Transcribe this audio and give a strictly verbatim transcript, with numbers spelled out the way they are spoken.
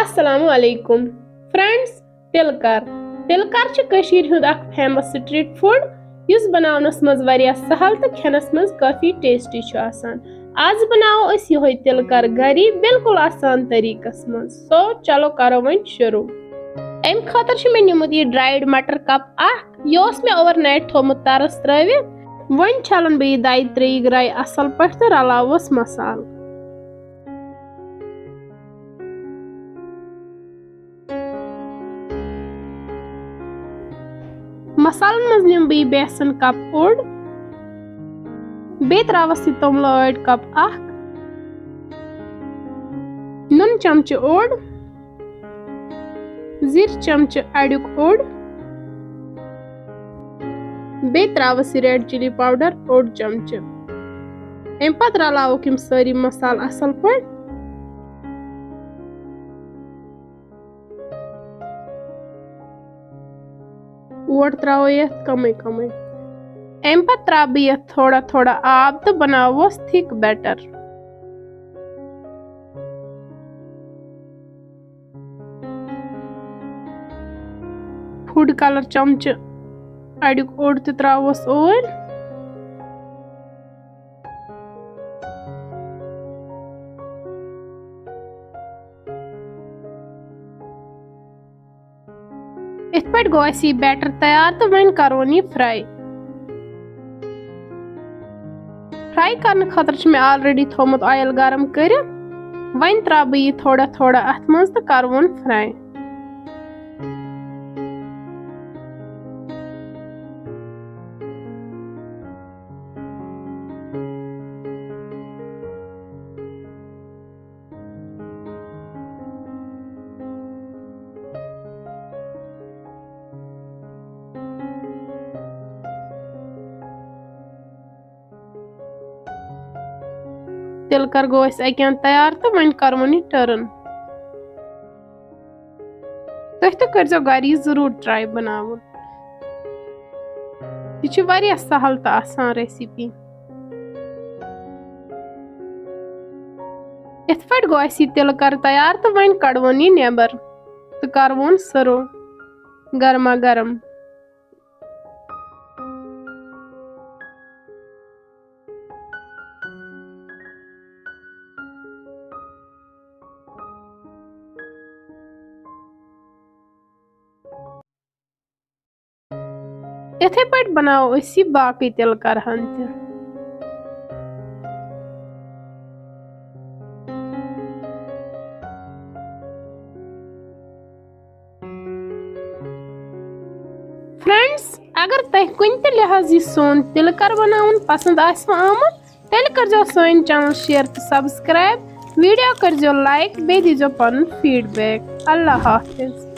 السلام علیکم فرینڈز، تِلہٕ کَر۔ تِلہٕ کَر چھِ کٔشیٖرِ ہُنٛد اکھ فیمس سٹریٹ فوڈ، یُس بناونس منٛز واریاہ سہل تہٕ کھٮ۪نس منٛز کافی ٹیسٹی چھُ آسان۔ آز بناوو أسۍ یِہوٚے تِلہٕ کَر گری بالکل آسان طریٖقس منٛز۔ سو چلو کرو وۄنۍ شروع۔ اَمہِ خٲطرٕ چھُ مےٚ نیوٗمُت یہِ ڈرایڈ مٹر کپ اکھ، یہِ اوس مےٚ اوور نایٹ تھوٚومُت ترس ترٲوِتھ۔ وۄنۍ چھلن بہٕ یہِ دَیہِ ترٛیٚیہِ گرایہِ اصل پٲٹھۍ تہٕ رلاوس مسالہٕ۔ مسالن منٛز نِمہٕ بہٕ یہِ بیسن کپ اوٚڑ، بیٚیہِ تراوس یہِ توٚملہٕ ٲٹۍ کپ اکھ، نُن چمچہٕ اوٚڑ، زِرۍ چمچہٕ اَڑیُک اوٚڑ، بیٚیہِ تراوس یہِ ریڈ چلی پاوڈر اوٚڑ چمچہٕ۔ اَمہِ پتہٕ رلاوُکھ یِم سٲری مسالہٕ اصل پٲٹھۍ۔ اوٹ تراوو یتھ کمٕے کمٕے۔ اَمہِ پتہٕ تراوٕ بہٕ یتھ تھوڑا تھوڑا آب تہٕ بناووس تھِک بیٹر۔ فوڈ کلر چمچہٕ اَڑیُک اوٚڑ تہِ تراووس اوٗرۍ۔ یِتھ پٲٹھۍ گوٚو اَسہِ یہِ بیٹر تیار تہٕ وۄنۍ کَرون یہِ فراے۔ فراے کرنہٕ خٲطرٕ چھُ مےٚ already تھوٚومُت oil گرم کٔرِتھ۔ وۄنۍ تراوٕ بہٕ یہِ تھوڑا تھوڑا اَتھ منٛز تہٕ کَرٕ وۄنۍ فراے۔ تِلہٕ کَر گوٚو اَسہِ اَکہِ اَندٕ تیار تہٕ وۄنۍ کَرٕ وۄنۍ یہِ turn۔ تُہۍ تہِ کٔرۍزیو گَرِ یہِ ضروٗر try بَناوُن۔ یہِ چھِ واریاہ سَہَل تہٕ آسان recipe۔ یِتھ پٲٹھۍ گوٚو اَسہِ یہِ تِلہٕ کَر تیار تہٕ وۄنۍ کَڑوون یہِ نٮ۪بَر تہٕ کَروون serve گرما گرم۔ یِتھے پٲٹھۍ بناوو أسۍ یہِ باقٕے تِلہٕ کَرہَن تہِ۔ فرینڈز، اگر تۄہہِ کُنہِ تہِ لحاظ یہِ سون تِلہٕ کَر بناوُن پسند آسِوٕ آمُت، تیٚلہِ کٔرزیٚو سٲنۍ channel share تہٕ subscribe، video کٔرزیٚو like، بیٚیہِ دیٖزیٚو پنُن feedback۔ اللہ حافظ۔